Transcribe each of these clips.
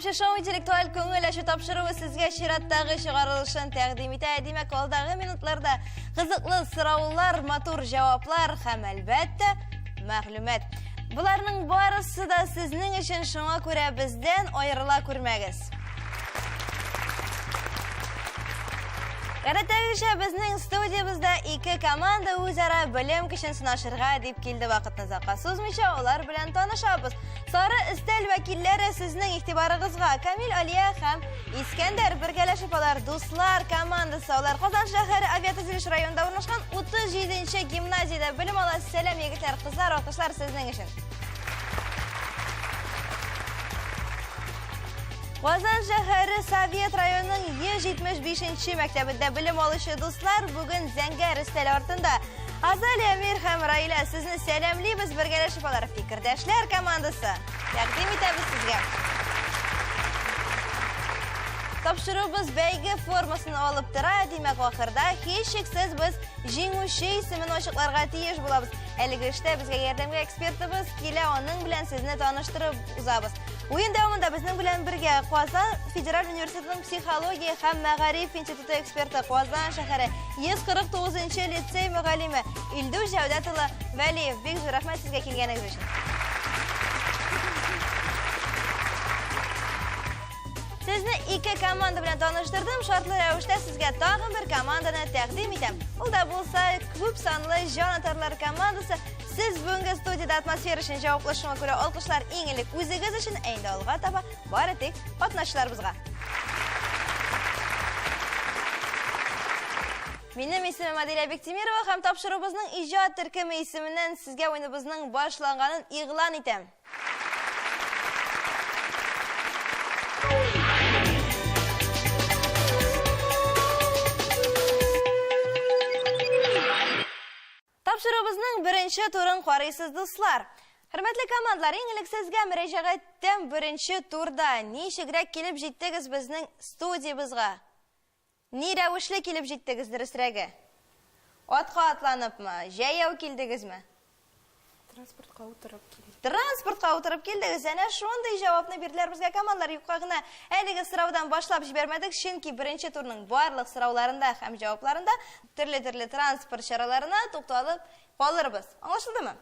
Тамчы шоу интеллектуаль күңел ачу тапшыруы сезгә чираттагы чыгарылышын тәкъдим итә. Димәк, алдагы минутларда кызыклы сораулар, матур җаваплар һәм, әлбәттә, мәгълүмат. Боларның барысы да сезнең өчен, шуңа күрә бездән аерыла күрмәгез. Гадәттәгечә безнең студиябездә ике команда үзара белем көчен сынашырга дип килде. Вакытны озакка сузмыйча, алар белән танышабыз. Сары өстәл вәкилләре сезнең игътибарыгызга Камил Алия һәм Искәндәр бергәләшеп алар дуслар командасы. Алар Казан шәһәре авиатөзелеш районында урнашкан 37 нче гимназиядә белем ала. Сәлам егетләр, кызлар, алкышлар сезнең өчен. Казан шәһәре Совет районының 175 нче мәктәбендә белем алучы дуслар бүген зәңгәр өстәл артында. Азалия, Әмир һәм Раилә, сезне сәламлибез, бергәләшеп алар фикердәшләр командасы. Тәкъдим итәбез сезгә. Тапшыруыбыз бәйге формасын алып тора, димәк, ахырда һичшиксез без җиңүче исемен ачыкларга тиеш булабыз. Әлеге эштә безгә ярдәмгә экспертыбыз килә, аның белән сезне таныштырып узабыз. Уен дәвамында безнең белән бергә Казан федераль университетының психология һәм мәгариф институты эксперты, Казан шәһәре 149 нчы лицей мөгаллиме Илдус Җәүдәт улы Вәлиев. Бик зур рәхмәт сезгә килгәнегез өчен. Сезне ике команда белән таныштырдым. Шартлы рәвештә сезгә тагын бер команданы тәкъдим итәм. Ул да булса күп санлы җанатарлар командасы. Сез бүгенге студиядә атмосфера өчен җаваплы, шуңа күрә алкышлар иң элек үзегез өчен, ә инде алга таба бары тик катнашчыларыбызга. Минем исемем Аделя Бектимирова һәм тапшыруыбызның иҗат төркеме исеменнән сезгә уеныбызның башланганын игълан итәм. Тапшыруыбызның беренче турын карыйсыз, дуслар. Хөрмәтле командалар, иң элек сезгә мөрәҗәгать итәм беренче турда. Ничегрәк килеп җиттегез безнең студиябезгә? Ни рәвешле килеп җиттегез, дөресрәге? Атка атланыпмы, җәяү килдегезме? Транспортка утырып килдек. Транспортка утырып килдегез. Әнә шундый җавапны бирделәр безгә командалар. Юкка гына әлеге сораудан башлап җибәрмәдек, чөнки беренче турның барлык сорауларында һәм җавапларында төрле-төрле транспорт чараларына тукталып калырбыз. Аңлашылдымы?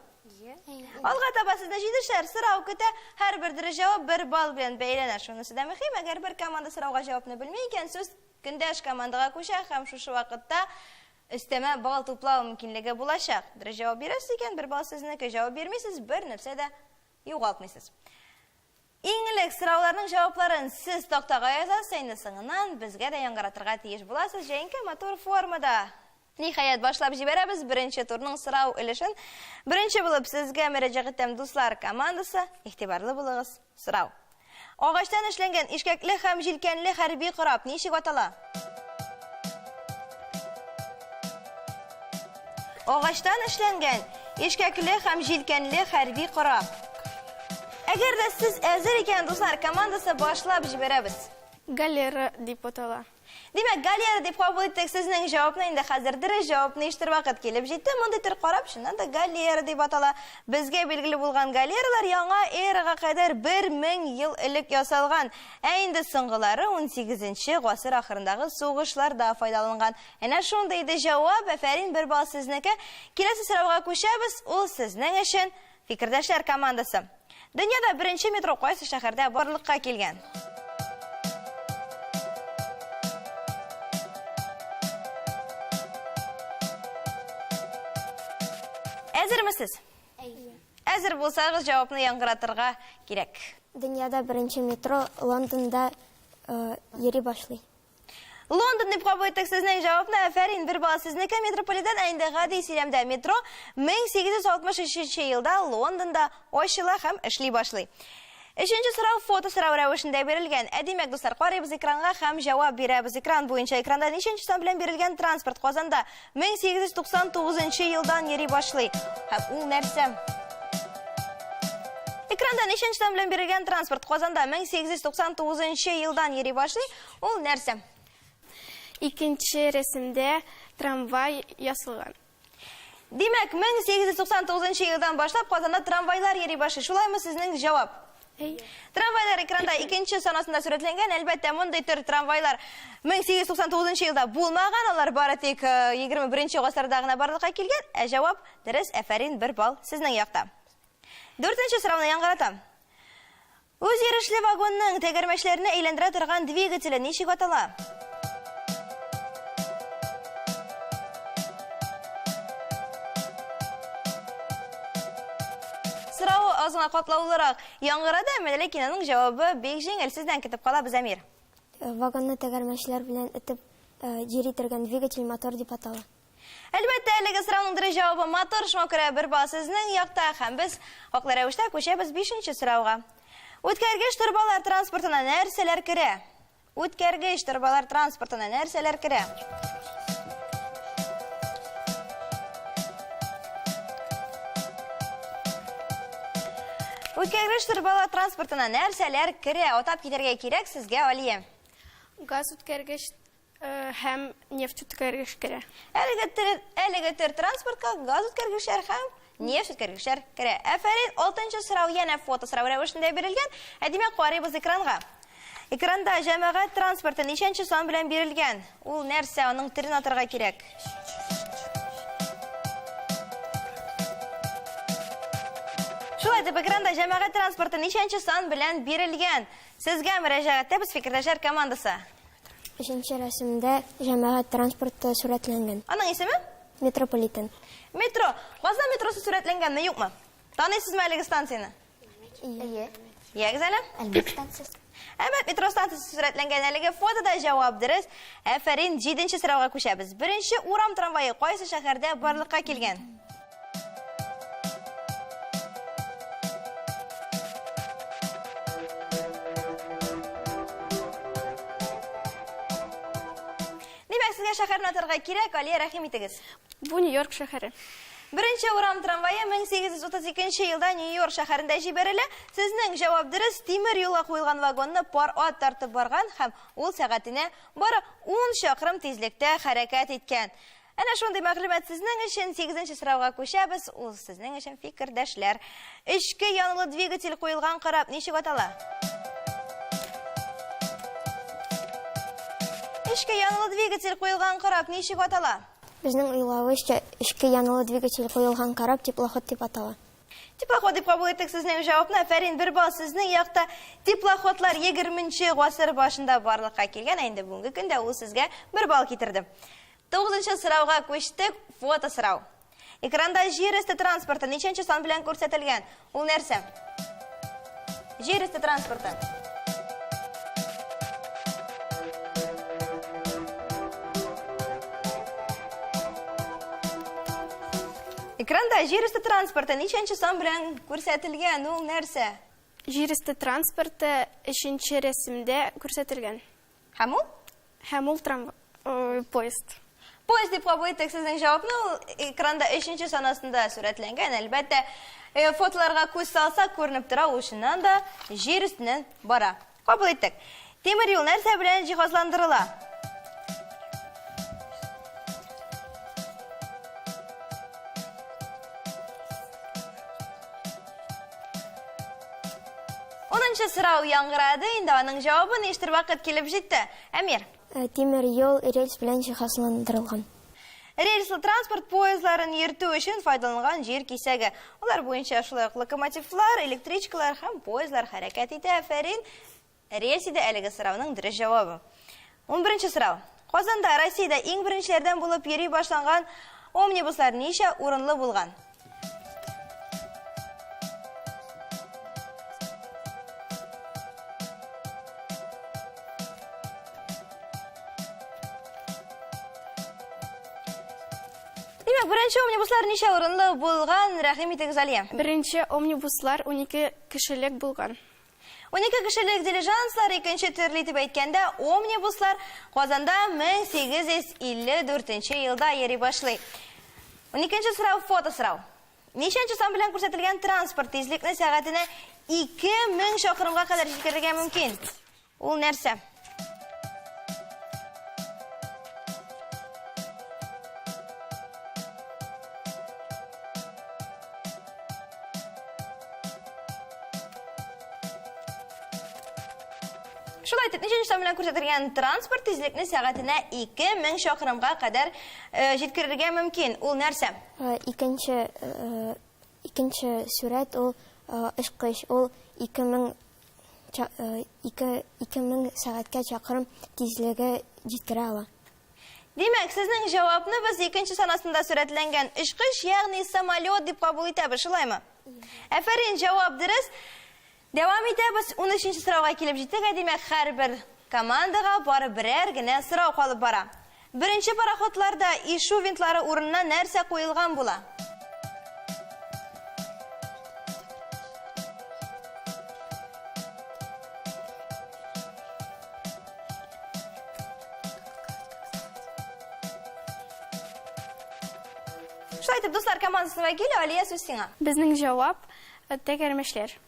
Алга таба сезне җидешәр сорау көтә. Һәрбер дөрес җавап бер балл белән бәйләнә. Шунысы да мөһим, әгәр бер команда сорауга җавапны белми икән, сүз көндәш командага күчә һәм шушы вакытта Өстәмә балл туплау мөмкинлеге булачак. Дөрес җавап бирәсез икән, бер балл сезнеке, җавап бирмисез, бер нәрсә дә югалтмыйсыз. Иң элек сорауларның җавапларын сез тактага язасыз, ә инде соңыннан безгә дә яңгыратырга тиеш буласыз, җәенке матур формада. Ниһаять, башлап җибәрәбез беренче турның сорау өлешен. Беренче булып сезгә мөрәҗәгать итәм, дуслар командасы, игътибарлы булыгыз. Сорау. Агачтан эшләнгән ишкәкле һәм җилкәнле хәрби кораб ничек атала? Агачтан эшләнгән ишкәкле һәм җилкәнле хәрби кораб. Әгәр дә сез әзер икән, дуслар командасы башлап җибәрәбез. Галера дип атала. Димәк, галера дип кабул иттек сезнең җавапны. Инде хәзер дөрес җавапны ишетер вакыт килеп җитте. Мондый төр кораб чыннан да галера дип атала. Безгә билгеле булган галералар яңа эрага кадәр 1000 ел элек ясалган. Ә инде соңгылары унсигезенче гасыр ахырындагы сугышларда файдаланган. Әнә шундый иде җавап. Афәрин, бер балл сезнеке. Киләсе сорауга күчәбез. Ул сезнең өчен Фикердәшләр командасы. Дөньяда беренче метро кайсы шәһәрдә барлыкка килгән? Әзерме сез? Әйе. Әзер булсагыз, җавапны яңгыратырга кирәк. Дөньяда беренче метро Лондонда э, йөри башлый. Лондон дип кабул иттек сезнең җавапны. Афәрин, бер балл сезнеке. Метрополитен, ә инде гади сөйләмдә метро 1863 елда Лондонда ачыла һәм эшли башлый. Өченче сорау фото сорау рәвешендә бирелгән. Ә димәк, дуслар, карыйбыз экранга һәм җавап бирәбез экран буенча. Экранда ничәнче сан белән бирелгән транспорт Казанда 1899 елдан йөри башлый? Һәм ул нәрсә? Экранда ничәнче сан белән бирелгән транспорт Казанда 1899 елдан йөри башлый? Ул нәрсә? Икенче рәсемдә трамвай ясалган. Димәк, 1899 елдан башлап Казанда трамвайлар йөри башлый. Шулаймы сезнең җавап? Әй. Трамвайлар экранда икенче сан астында сурәтләнгән. Әлбәттә, мондый төр трамвайлар 1899 елда булмаган, алар бары тик 21 э, гасырда гына барлыкка килгән. Ә җавап дөрес, әфәрин, бер балл сезнең якта. Дүртенче сорауны яңгыратам. Үз йөрешле вагонның тәгәрмәчләрне әйләндерә торган двигателе ничек атала? Сорау аз гына катлаулырак яңгырады, әмма ләкин аның җавабы бик җиңел. Сездән көтеп калабыз, Әмир. Э, вагонны тәгәрмәчләр белән этеп э, йөри торган двигатель мотор дип атала. Әлбәттә, әлеге сорауның дөрес җавабы мотор, шуңа күрә бер балл сезнең якта һәм без хаклы рәвештә күчәбез бишенче сорауга. Үткәргеч торбалар транспортына нәрсәләр керә? Үткәргеч торбалар транспортына нәрсәләр керә? Үткәргеч торбалар транспортына нәрсәләр керә? Атап китәргә кирәк сезгә, Алия. Газ үткәргеч э, һәм нефть үткәргеч керә. Әлеге төр, әлеге төр транспортка газ үткәргечләр һәм нефть үткәргечләр керә. Афәрин, алтынчы сорау янә фото сорау рәвешендә бирелгән. Ә димәк, карыйбыз экранга. Экранда җәмәгать транспорты ничәнче сан белән бирелгән? Ул нәрсә, аның төрен атарга кирәк. Шулай итеп, экранда җәмәгать транспорты ничәнче сан белән бирелгән? Сезгә мөрәҗәгать итәбез, фикердәшләр командасы. Өченче рәсемдә җәмәгать транспорты сурәтләнгән. Аның исеме? Метрополитен. Метро. Казан метросы сурәтләнгәнме, юкмы? Таныйсызмы әлеге станцияне? Әйе. Ягез әле. Әлмәт станциясе. Әлмәт метро станциясе сурәтләнгән әлеге фотода җавап дөрес. Әфәрин, җиденче сорауга күчәбез. Беренче урам трамвае кайсы шәһәрдә барлыкка килгән? Димәк, сезгә шәһәрне атарга кирәк, Алия, рәхим итегез. Бу Нью-Йорк шәһәре. Беренче урам трамвае 1832 елда Нью-Йорк шәһәрендә җибәрелә. Сезнең җавап дөрес, тимер юлга куелган вагонны пар ат тартып барган һәм ул сәгатенә бары 10 чакрым тизлектә хәрәкәт иткән. Әнә шундый мәгълүмат сезнең өчен. Сигезенче сорауга күчәбез. Ул сезнең өчен фикердәшләр. Эчке янулы двигатель куелган кораб ничек атала? Эчке янулы двигатель куелган кораб ничек атала? Безнең уйлавыбызча, эчке янулы двигатель куелган кораб теплоход дип атала. Теплоход дип кабул иттек сезнең җавапны. Афәрин, бер балл сезнең якта. Теплоходлар 20 гасыр башында барлыкка килгән, ә инде бүгенге көндә ул сезгә бер балл китерде. Тугызынчы сорауга күчтек, фото сорау. Экранда җир өсте транспорты ничәнче сан белән күрсәтелгән? Ул нәрсә? Җир өсте транспорты. Экранда җир өсте транспорты ничәнче сан белән күрсәтелгән? Ул нәрсә? Җир өсте транспорты өченче рәсемдә күрсәтелгән. Һәм ул? Һәм ул трамвай, поезд. Поезд дип кабул иттек сезнең җавапны, ул экранда өченче сан астында сурәтләнгән. Әлбәттә, э, фотоларга күз салсак, күренеп тора, ул чыннан да җир өстеннән бара. Кабул иттек. Тимер юл нәрсә белән җиһазландырыла? Унынчы сорау яңгырады, инде аның җавабын ишетер вакыт килеп җитте. Әмир. Э, тимер юл рельс белән җиһазландырылган. Рельслы транспорт поездларын йөртү өчен файдаланган җир кисәге. Алар буенча шулай ук локомотивлар, электричкалар һәм поездлар хәрәкәт итә. Афәрин, рельс иде әлеге сорауның дөрес җавабы. Унберенче сорау. Казанда Россиядә иң беренчеләрдән булып йөри башланган омнибуслар ничә урынлы булган? Димәк, беренче омнибуслар ничә урынлы булган? Рәхим итегез, Алия. Беренче омнибуслар 12 кешелек булган. 12 кешелек дилижанслар, икенче төрле итеп әйткәндә, омнибуслар Казанда 1854 елда йөри башлый. 12 сорау, фото сорау. Ничәнче сан белән күрсәтелгән транспорт тизлекне сәгатенә 2000 чакрымга кадәр җиткерергә мөмкин? Ул нәрсә? Шулай итеп, ничәнче сан белән күрсәтелгән транспорт тизлекне сәгатенә 2000 чакрымга кадәр э, җиткерергә мөмкин? Ул нәрсә? Э, икенче э, икенче сурәт ул очкыч. Ул 2000 2000 сәгатькә чакрым тизлеге җиткерә ала. Димәк, сезнең җавапны без икенче сан астында сурәтләнгән очкыч, ягъни самолет дип кабул итәбез, шулаймы? Әфәрин, җавап дөрес. Дәвам итәбез. Унөченче сорауга килеп җиттек. Ә димәк, һәрбер командага бары берәр генә сорау калып бара. Беренче пароходларда ишу винтлары урынына нәрсә куелган була? Шулай итеп, дуслар командасының вәкиле Алия, сүз сиңа. Безнең җавап, тәгәрмәчләр.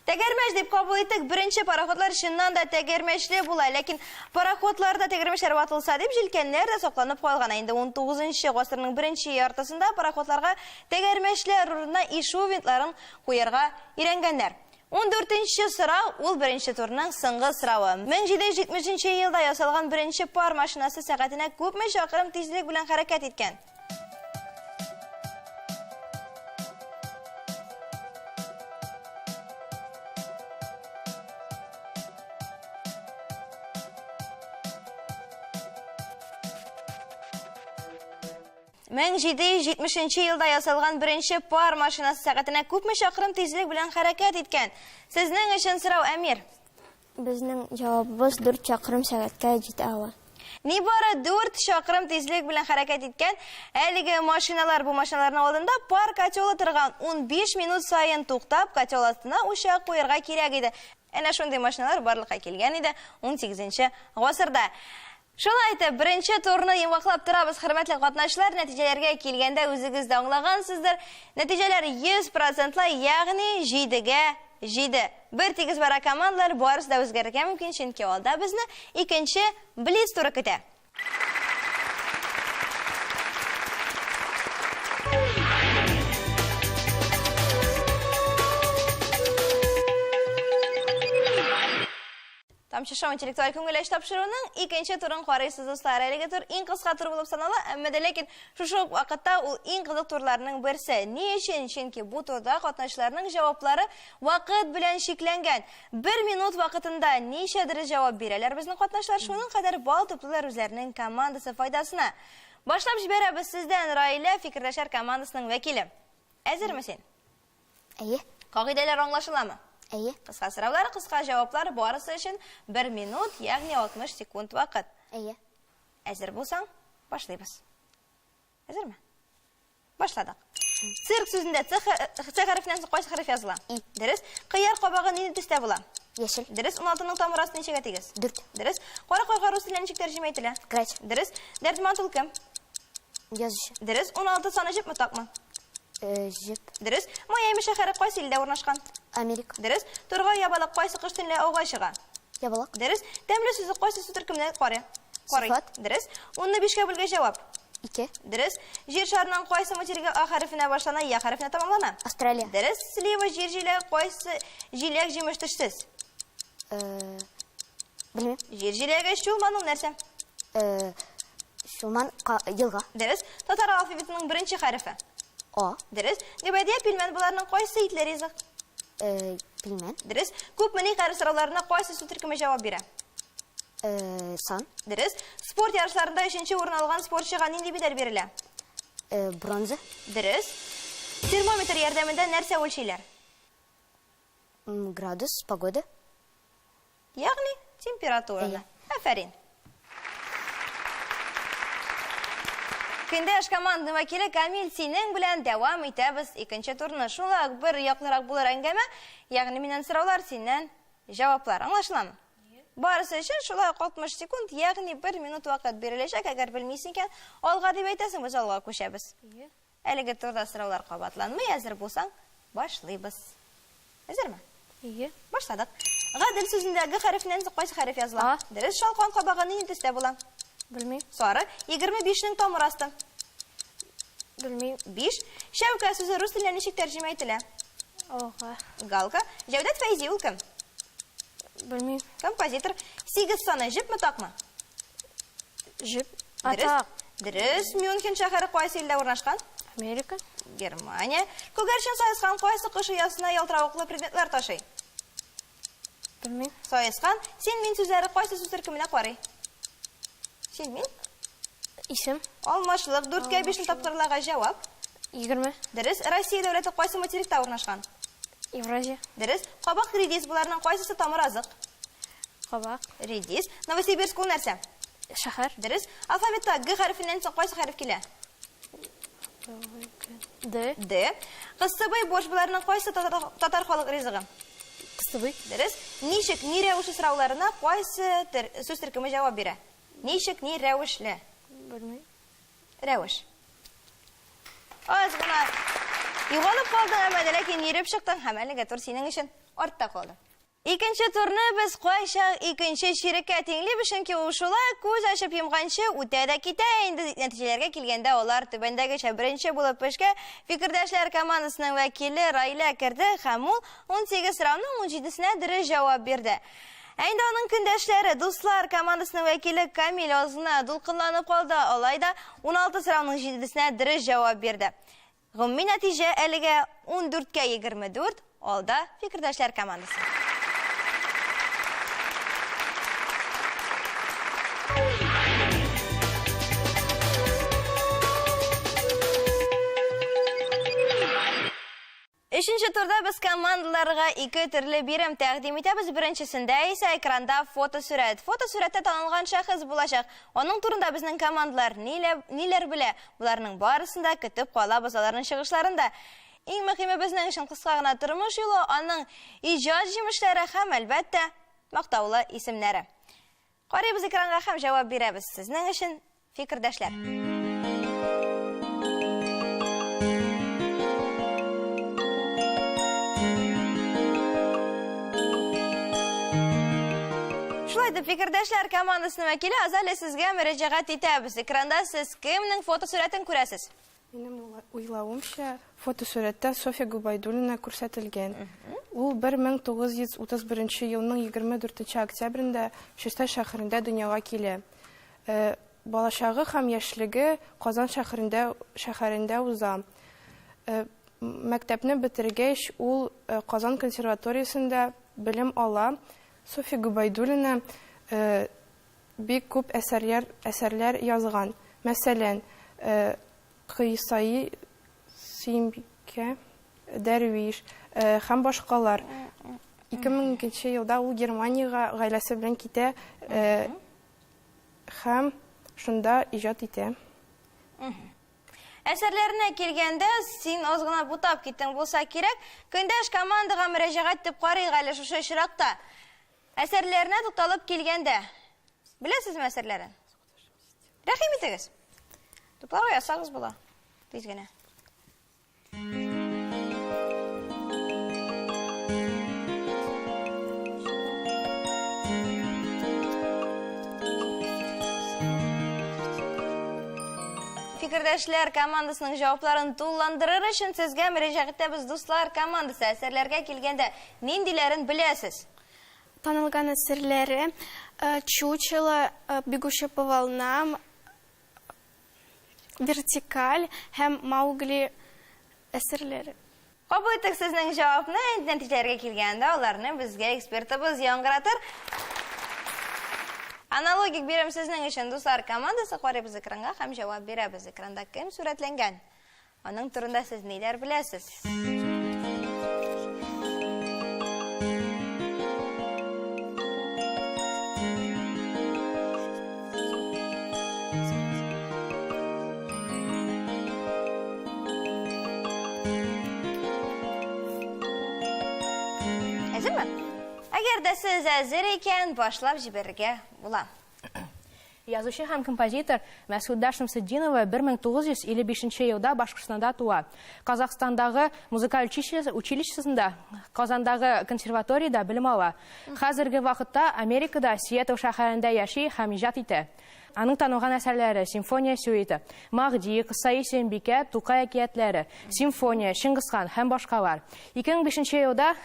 Тәгәрмәч дип кабул иттек. Беренче пароходлар чыннан да тәгәрмәчле була, ләкин пароходларда тәгәрмәчләр ватылса дип җилкәннәр дә сакланып калган. Ә инде 19 гасырның беренче яртысында пароходларга тәгәрмәчләр урынына ишу винтларын куярга өйрәнгәннәр. Ундүртенче сорау, ул беренче турның соңгы соравы. 1770 елда ясалган беренче пар машинасы сәгатенә күпме чакрым тизлек белән хәрәкәт иткән? 1770 елда ясалган беренче пар машинасы сәгатенә күпме чакрым тизлек белән хәрәкәт иткән? Сезнең өчен сорау, Әмир. Безнең җавабыбыз дүрт чакрым сәгатькә җитә ала. Нибары дүрт чакрым тизлек белән хәрәкәт иткән әлеге машиналар. Бу машиналарның алдында пар котелы торган. 15 минут саен туктап, котел астына учак куярга кирәк иде. Әнә шундый машиналар барлыкка килгән иде 18 гасырда. Шулай итеп, беренче турны йомгаклап торабыз, хөрмәтле катнашчылар. Нәтиҗәләргә килгәндә үзегез дә аңлагансыздыр. Нәтиҗәләр 100 процентлы, ягъни 7-гә 7. Бер тигез бара командалар, барысы да үзгәрергә мөмкин, чөнки алда безне икенче блиц туры көтә. Тамчы шоу интеллектуаль күңел ачу тапшыруының икенче турын карыйсыз, дуслар. Әлеге тур иң кыска тур булып санала, әмма дә ләкин шушы ук вакытта ул иң кызык турларның берсе. Ни өчен? Чөнки бу турда катнашучыларның җаваплары вакыт белән чикләнгән. Бер минут вакытында ничә дөрес җавап бирәләр безнең катнашучылар, шуның кадәр балл туплыйлар үзләренең командасы файдасына. Башлап җибәрәбез сездән, Раилә, фикердәшләр командасының вәкиле. Әзерме син? Әйе. Кагыйдәләр аңлашыламы? Әйе. Кыска сораулар, кыска җаваплар, барысы өчен бер минут, ягъни 60 секунд вакыт. Әйе. Әзер булсаң, башлыйбыз. Әзерме? Башладык. Цирк сүзендә Ц Ц хәрефеннән соң кайсы хәреф языла? И. Дөрес. Кыяр кабагы нинди төстә була? Яшел. Дөрес. 16-ның тамыр асты ничәгә тигез? Дүрт. Дөрес. Кара карга рус теленә ничек тәрҗемә ителә? Грач. Дөрес. Дәрдмәнд ул кем? Язучы. Дөрес. 16 саны җепме такмы? Э, җеп. Дөрес. Майами шәһәре кайсы илдә урнашкан? Америка. Дөрес. Тургай ябалак кайсы кош төнлә ауга чыга? Ябалак. Дөрес. Тәмле сүзе кайсы сүз төркеменә карый? Карый. Сыйфат. Дөрес. Унны бишкә бүлгәч җавап. Ике. Дөрес. Җир шарының кайсы материгы А хәрефенә башлана, Я хәрефенә тәмамлана? Австралия. Дөрес. Слива җир җиләге кайсы җиләк җимеш төшсез? Э, белмим. Җир җиләге чулман ул нәрсә? Э, чулман елга. Дөрес. Татар алфавитының беренче хәрефе. А. Дөрес. Гөбәдия, пилмән боларның кайсы итле ризык? Э, пилмән. Дөрес. Күпме ни хәреф сорауларына кайсы сүз төркеме җавап бирә? Э, сан. Дөрес. Спорт ярышларында өченче урын алган спортчыга нинди медаль бирелә? Э, бронза. Дөрес. Термометр ярдәмендә нәрсә үлчиләр? Градус, погода. Ягъни температураны. Афәрин. Көндәш команданың вәкиле Камил, синең белән дәвам итәбез икенче турны. Шулай ук бер яклырак булыр әңгәмә, ягъни миннән сораулар, синнән җаваплар. Аңлашыламы? Барысы өчен шулай ук 60 секунд, ягъни бер минут вакыт биреләчәк. Әгәр белмисең икән, алга дип әйтәсең, без алга күчәбез. Әлеге турда сораулар кабатланмый, әзер булсаң, башлыйбыз. Әзерме? Әйе. Башладык. Гадел сүзендә Г хәрефеннән соң кайсы хәреф языла? А. Дөрес, шалкан кабагы нинди төстә була? Белмим. Сары. 25-нең тамыр асты. Белмим. 5. Шәүкә сүзе рус теленә ничек тәрҗемә ителә? Алга. Галка. Җәүдәт Фәйзи ул кем? Белмим. Композитор. 8 саны җепме такмы? Җеп. Дөрес. Атак. Дөрес. Мюнхен шәһәре кайсы илдә урнашкан? Америка. Германия. Күгәрчен саескан кайсы кош оясына ялтыравыклы предметлар ташый? Белмим. Саескан. Син мин сүзләре кайсы сүз төркеменә карый? Син мин? Исем. Алмашлык. 4-кә 5 тапкырларга җавап. 20. Дөрес. Россия дәүләте кайсы материкта урнашкан? Евразия. Дөрес. Кабак, редис боларның кайсысы тамыр азык? Кабак. Редис. Новосибирск ул нәрсә? Шәһәр. Дөрес. Алфавитта Г хәрефеннән соң кайсы хәреф килә? Д. Д. Кыстыбый борщ боларның кайсы татар, татар халык ризыгы? Кыстыбый. Дөрес. Ничек, ни рәвеше сорауларына кайсы төр, сүз төркеме җавап бирә? Ничек, ни рәвешле? Белмим. Рәвеш. Аз гына югалып калдың, әмма дә ләкин йөреп чыктың һәм әлеге тур синең өчен артта калды. Икенче турны без кайчак икенче чиреккә тиңлибез, чөнки ул шулай күз ачып йомганчы үтә дә китә. Инде нәтиҗәләргә килгәндә алар түбәндәгечә беренче булып эшкә Фикердәшләр командасының вәкиле Раилә керде һәм ул 18 сорауның 17-сенә дөрес җавап бирде. Ә инде аның көндәшләре, дуслар командасының вәкиле Камил аз гына дулкынланып калды, алай да 16 сорауның 7-сенә дөрес җавап бирде. Гомуми нәтиҗә әлегә 14-кә 24, алда Фикердәшләр командасы. Өченче турда без командаларга ике төрле бирем тәкъдим итәбез. Беренчесендә исә экранда фотосурәт. Фотосурәттә танылган шәхес булачак. Аның турында безнең командалар ниләр, ниләр белә? Боларның барысын да көтеп калабыз аларның чыгышларында. Иң мөһиме безнең өчен кыска гына тормыш юлы, аның иҗат җимешләре һәм, әлбәттә, мактаулы исемнәре. Карыйбыз экранга һәм җавап бирәбез. Сезнең өчен фикердәшләр. Шулай итеп, фикердәшләр командасының вәкиле Азалия сезгә мөрәҗәгать итәбез. Экранда сез кемнең фотосурәтен күрәсез? Минем уйлавымча, фотосурәттә Софья Гобәйдуллина күрсәтелгән. Ул 1931 елның 24 октябрендә Чистай шәһәрендә дөньяга килә. Э, Балачагы һәм яшьлеге Казан шәһәрендә шәһәрендә уза. Э, Мәктәпне бетергәч, ул э, Казан консерваториясендә белем ала. Софья Гобәйдуллина бик күп әсәрләр, әсәрләр язган. Мәсәлән, Кыйсаи Сөембикә, Дәрвиш һәм башкалар. 2002 елда ул Германиягә гаиләсе белән китә һәм шунда иҗат итә. Әсәрләренә килгәндә, син аз гына бутап киттең булса кирәк. Көндәш командага мөрәҗәгать итеп карыйк әле шушы очракта. Әсәрләренә тукталып килгәндә, беләсезме әсәрләрен? Рәхим итегез. Тупларга язсагыз була. Тиз генә. Фикердәшләр командасының җавапларын тулыландырыр өчен сезгә мөрәҗәгать итәбез, дуслар командасы. Әсәрләргә килгәндә, ниндиләрен беләсез? Танылган әсәрләре Чучело, Бегущая по волнам, Вертикаль һәм Маугли әсәрләре. Кабул иттек сезнең җавапны. Инде нәтиҗәләргә килгәндә, аларны безгә экспертыбыз яңгыратыр. Аналогик бирем сезнең өчен, дуслар командасы. Карыйбыз экранга һәм җавап бирәбез. Экранда кем сурәтләнгән? Аның турында сез ниләр беләсез? Әзерме? Әгәр дә сез әзер икән, башлап җибәрергә була. Язучы һәм композитор Мәсгудә Шәмсетдинова 1955 елда Башкортстанда туа. Казахстандагы музыкаль училищесында, Казандагы консерваториядә белем ала. Хәзерге вакытта Америкада Сиэтл шәһәрендә яши һәм иҗат итә. Аның танылган әсәрләре Симфония сюита, Маһди, Кыссаи Сөембикә, Тукай әкиятләре, Симфония, Чыңгызхан һәм башкалар. 2005 елда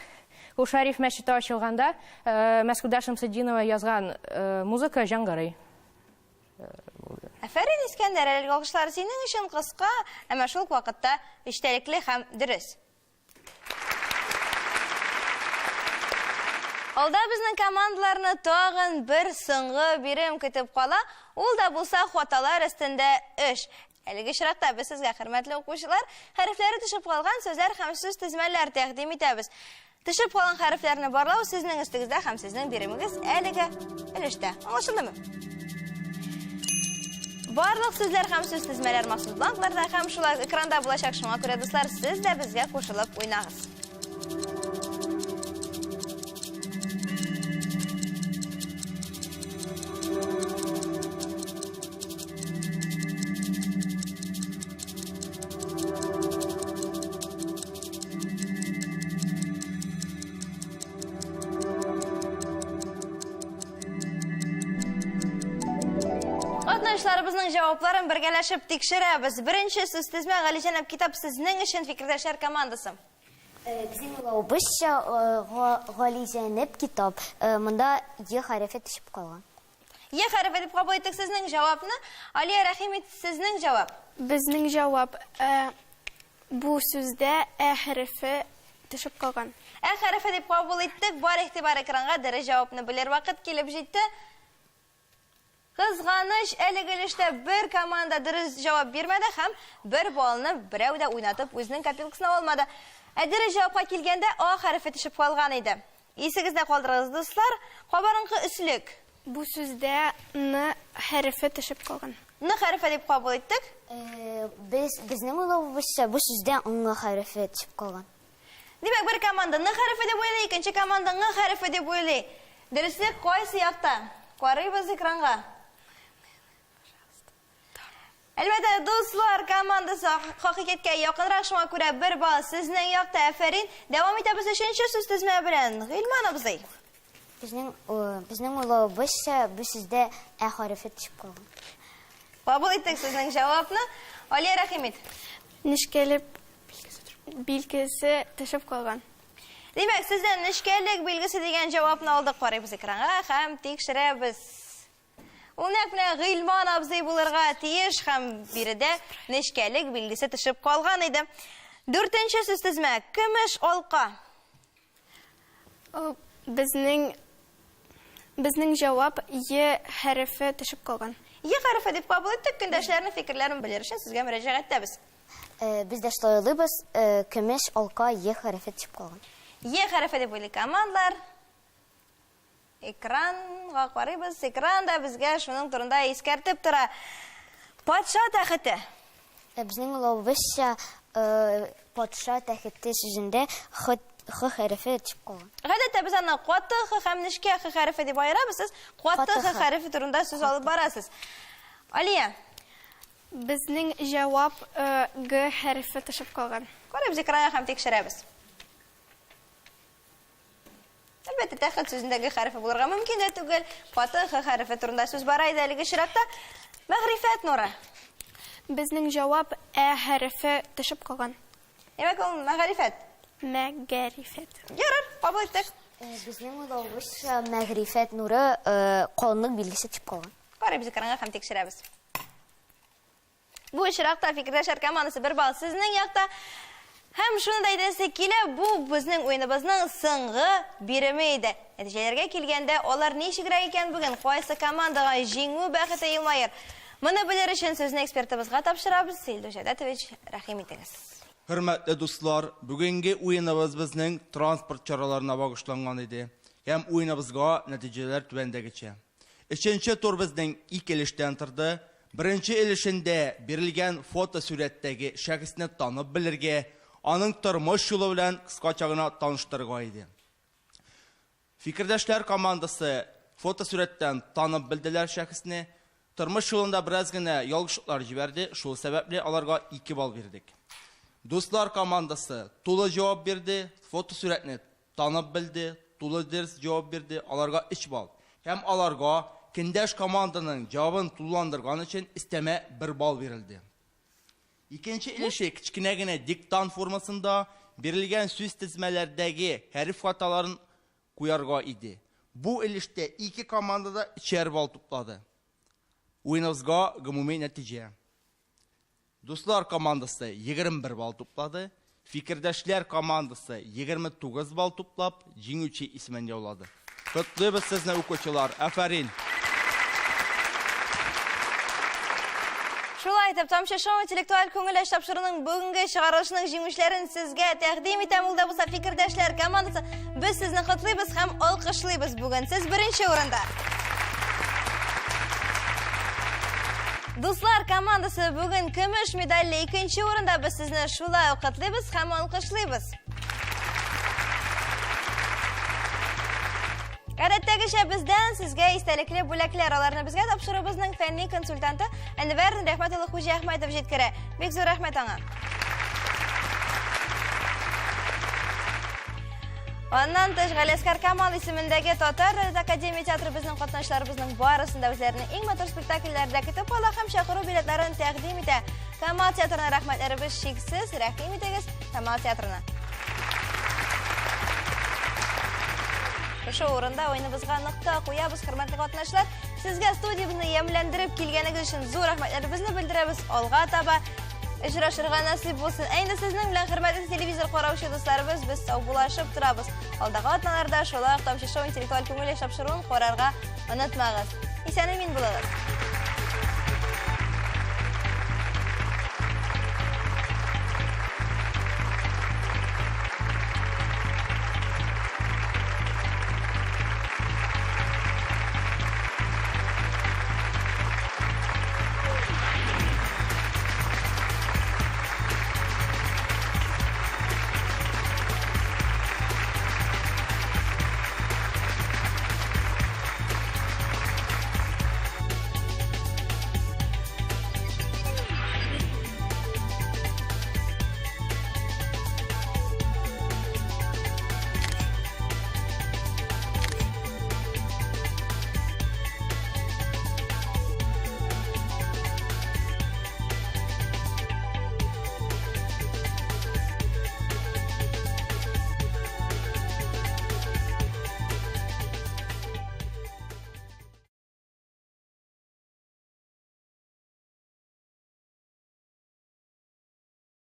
Кол Шәриф мәчете ачылганда Мәсгудә Шәмсетдинова язган музыка җаңгырый. Афәрин, Искәндәр, әлеге алкышлар синең өчен кыска, әмма шул ук вакытта эчтәлекле һәм дөрес. Алда безнең командаларны тагын бер соңгы бирем көтеп кала. Ул да булса хаталар өстендә эш. Әлеге очракта без сезгә, хөрмәтле укучылар, хәрефләре төшеп калган сүзләр һәм сүз тезмәләр тәкъдим итәбез. Төшеп калган хәрефләрне барлау сезнең өстегездә һәм сезнең биремегез әлеге өлештә. Аңлашылдымы? Барлык сүзләр һәм сүз тезмәләр махсус бланкларда һәм шулай экранда булачак. Шуңа күрә, дуслар, сез дә безгә кушылып уйнагыз. Катнашларыбызның җавапларын бергәләшеп тикшерәбез. Беренче сүз тезмә Галиҗәнәп китап сезнең өчен фикердәшләр командасы. Э, безнең уйлавыбызча, э, Галиҗәнәп китап. Э, монда Е хәрефе төшеп калган. Е хәрефе дип кабул иттек сезнең җавапны. Алия рәхим ит, сезнең җавап. Безнең җавап Бу сүздә ә хәрефе төшеп калган. Ә хәрефе дип кабул иттек. Бар игътибар экранга, дөрес җавапны белер вакыт килеп җитте. Кызганыч, әлеге өлештә бер команда дөрес җавап бирмәде һәм бер баллны берәү дә уйнатып үзенең копилкасына алмады. Ә дөрес җавапка килгәндә А хәрефе төшеп калган иде. Исегездә калдырыгыз, дуслар, кабарынкы өслек. Бу сүздә Н хәрефе төшеп калган. Н хәрефе дип кабул иттек. Без, безнең уйлавыбызча, бу сүздә Ң хәрефе төшеп калган. Димәк, бер команда Н хәрефе дип уйлый, икенче команда Ң хәрефе дип уйлый. Дөреслек кайсы якта? Карыйбыз экранга. Әлбәттә, дуслар командасы хакыйкатькә якынрак, шуңа күрә бер балл сезнең якта, афәрин. Дәвам итәбез өченче сүз тезмә белән. Гыйльман абзый. Безнең безнең уйлавыбызча, бу сүздә ә хәрефе төшеп калган. Кабул иттек сезнең җавапны. Алия рәхим ит. Нечкәлек билгесе төшеп калган. Димәк, сездән нечкәлек билгесе дигән җавапны алдык. Карыйбыз экранга һәм тикшерәбез. Ул нәкъ менә Гыйльман абзый булырга тиеш һәм биредә нечкәлек билгесе төшеп калган иде. Дүртенче сүз тезмә көмеш алка. Безнең безнең җавап Е хәрефе төшеп калган. Е хәрефе дип кабул иттек. Көндәшләрнең фикерләрен белер өчен сезгә мөрәҗәгать итәбез. Без дә шулай уйлыйбыз, көмеш алка Е хәрефе төшеп калган. Е хәрефе дип уйлый командалар. Экранга карыйбыз. Экран да безгә шуның турында искәртеп тора. Патша тәхете. Ә безнең уйлавыбызча, патша тәхете сүзендә х х хәрефе төшеп калган. Гадәттә без аны каты х һәм нечкә х хәрефе дип аерабыз. Сез каты х хәрефе турында сүз алып барасыз. Алия. Безнең җавап г хәрефе төшеп калган. Карыйбыз экранга һәм тикшерәбез. Әлбәттә, тәхет сүзендә г хәрефе булырга мөмкин дә түгел. Каты х хәрефе турында сүз бара иде әлеге чиратта. Мәгърифәт нуры. Безнең җавап ә хәрефе төшеп калган. Димәк, ул мәгарифәт. Мәгарифәт. Ярар, кабул иттек. Безнең уйлавыбызча, мәгърифәт нуры калынлык билгесе төшеп калган. Карыйбыз экранга һәм тикшерәбез. Бу очракта фикердәшләр командасы бер балл сезнең якта. Һәм шуны да әйтәсе килә, бу безнең уеныбызның соңгы биреме иде. Нәтиҗәләргә килгәндә, алар ничегрәк икән бүген, кайсы командага җиңү бәхете елмаер? Моны белер өчен сүзне экспертыбызга тапшырабыз. Илдус Җәүдәтович, рәхим итегез. Хөрмәтле дуслар, бүгенге уеныбыз безнең транспорт чараларына багышланган иде. Һәм уеныбызга нәтиҗәләр түбәндәгечә. Өченче тур безнең ике өлештән торды. Беренче өлешендә бирелгән фотосурәттәге шәхесне танып белергә, аның тормыш юлы белән кыскача гына таныштырырга иде. Фикердәшләр командасы фотосурәттән танып белделәр шәхесне. Тормыш юлында бераз генә ялгышлыклар җибәрде, шул сәбәпле аларга 2 балл бирдек. Дуслар командасы тулы җавап бирде, фотосурәтне танып белде, тулы дөрес җавап бирде, аларга 3 балл. Һәм аларга көндәш команданың җавабын тулыландырган өчен өстәмә 1 балл бирелде. Икенче өлеше кечкенә генә диктант формасында. бирелгән сүз тезмәләрдәге хәреф хаталарын куярга иде. Бу өлештә ике команда да өчәр балл туплады. Уеныбызга гомуми нәтиҗә. Дуслар командасы 21 балл туплады. Фикердәшләр командасы 29 балл туплап, җиңүче исемен яулады. Котлыйбыз сезне, укучылар. Афәрин! Шулай итеп, Тамчы шоу интеллектуаль күңел ачу тапшыруының бүгенге чыгарылышының җиңүчеләрен сезгә тәкъдим итәм. Ул да булса фикердәшләр командасы. Без сезне котлыйбыз һәм алкышлыйбыз бүген. Сез беренче урында. Дуслар командасы бүген көмеш медальле икенче урында. Без сезне шулай ук котлыйбыз һәм алкышлыйбыз. Гадәттәгечә бездән сезгә истәлекле бүләкләр. Аларны безгә тапшыруыбызның фәнни консультанты Әнвәр Рәхмәт улы Хуҗиәхмәтов җиткерә. Бик зур рәхмәт аңа. Аннан тыш Галиәсгар Камал исемендәге Татар дәүләт академия театры безнең катнашчыларыбызның барысын да үзләренең иң матур спектакльләрендә көтеп ала һәм чакыру билетларын тәкъдим итә. Камал театрына рәхмәтләребез чиксез, рәхим итегез Камал театрына. Шушы урында уеныбызга нокта куябыз, хөрмәтле катнашчылар. Сезгә студиябезне ямьләндереп килгәнегез өчен зур рәхмәтләребезне белдерәбез. Алга таба очрашырга насыйп булсын. Ә инде сезнең белән, хөрмәтле телевизор караучы дусларыбыз, без саубуллашып торабыз. Алдагы атналарда шулай ук Тамчы шоу интеллектуаль күңел тапшыруын карарга онытмагыз. Исән-имин булыгыз.